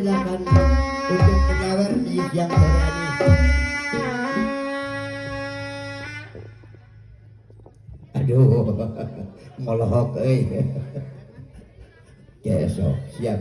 Silakan untuk penyawer di siang sore ini. Aduh, molohok euy. Besok siap.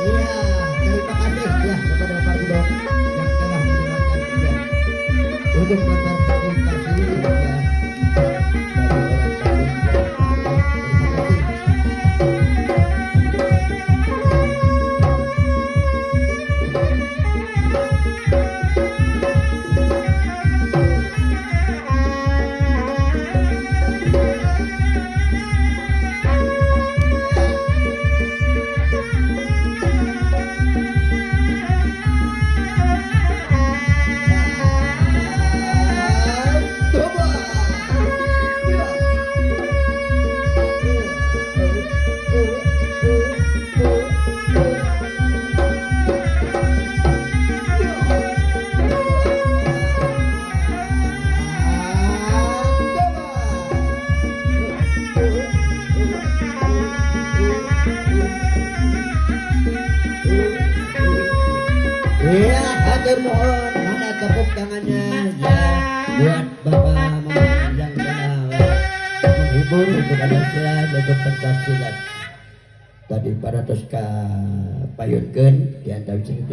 Iya, terima kasih ya kepada Pak Dok yang telah menyerahkan ya untuk berpartisipasi ya bagi orang kampung. Terima kasih. Coba. Iya, hatur nuhun. Mana tepuk tangannya ya buat Bapak Mama yang telah menghibur untuk ada silat, untuk pencak silat. Tadi pada tos ka payunkeun di antara.